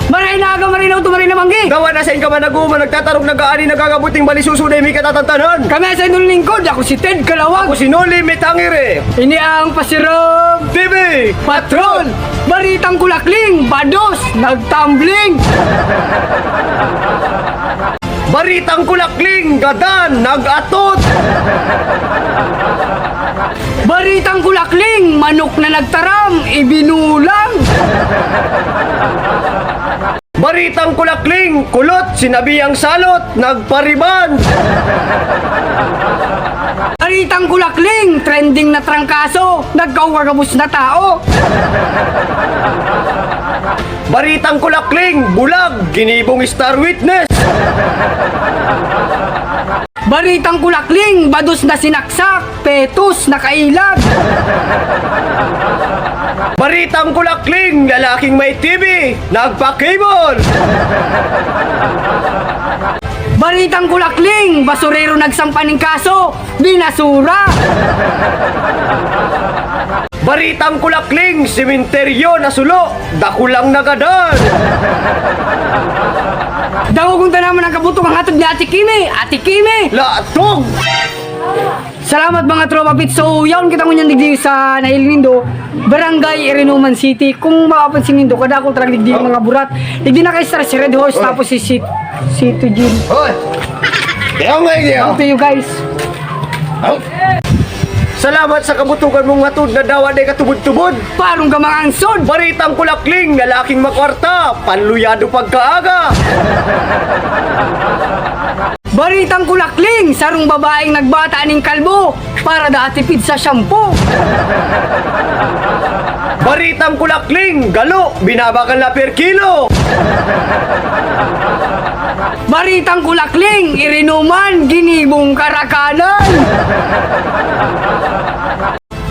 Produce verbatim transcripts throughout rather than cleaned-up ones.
Maray na aga, maray na udto, maray na manggi. Dawa na sain ka man nag-uuma, nagtatarog, nag-aani, nagagabuting balisuso na may katatantanan. Kami sa inyong lingkod, ako si Ted Kalawag. Ako si Noli Mitangire. Ini ang Pasirom T V Patrol. Baritang kulakling, bados, nagtumbling. Baritang kulakling, gadan, nag-atot. Baritang kulakling, manok na nagtaram, ibinulang. Baritang kulakling, kulot, sinabi ang salot, nagpariban. Baritang kulakling, trending na trangkaso, nagkauwagabos na tao. Baritang kulakling, bulag, ginibong star witness. Baritang kulakling, bados na sinaksak, petos na kailag. Baritang kulakling, lalaking may T B, nagpakibol. Baritang kulakling, basurero nagsampa ning kaso, binasura. Baritang kulakling, sementeryo na sulo, dakulang nagadan. Dangogon ta naman ang kabutong ang hatod ni Ate Kimi. Ate Kimi! Latog! Salamat, mga tropa pits. So, yaon kita ngunyan digdi sa nahiling nindo, Barangay Irinuman City. Kung mapapansin nindo, kadakol talaga digdi yung mga burat. Digdi na kay Star, si Red Horse, tapos si Sit-, si Tujin. Hoy! Yaon nga, yaon. Down to you guys. Salamat sa kabutugan mong hatod na dawa na katubod-tubod. Parong gamang angsod. Baritang kulakling, lalaking makwarta, panluyado pagkaaga. Baritang kulakling, sarong babaeng nagbata ning kalbo para dati pizza shampoo. Baritang kulakling, galo, binabakal na per kilo. Baritang kulakling, irinuman, ginibong karakanan.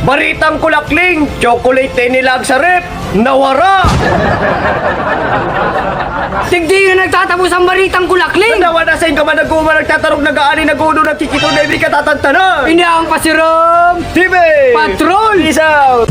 Baritang kulakling, chocolate na inilag sa ref, nawara. Digdi na nagtatapos ang baritang kulakling. Nadawa na sa inyo ka man nag-uuma, nagtatarog, nag-aani, nag-uuno, nagkikito, na hindi katatantanan. Ini ang Pasirom T V Patrol. Peace out.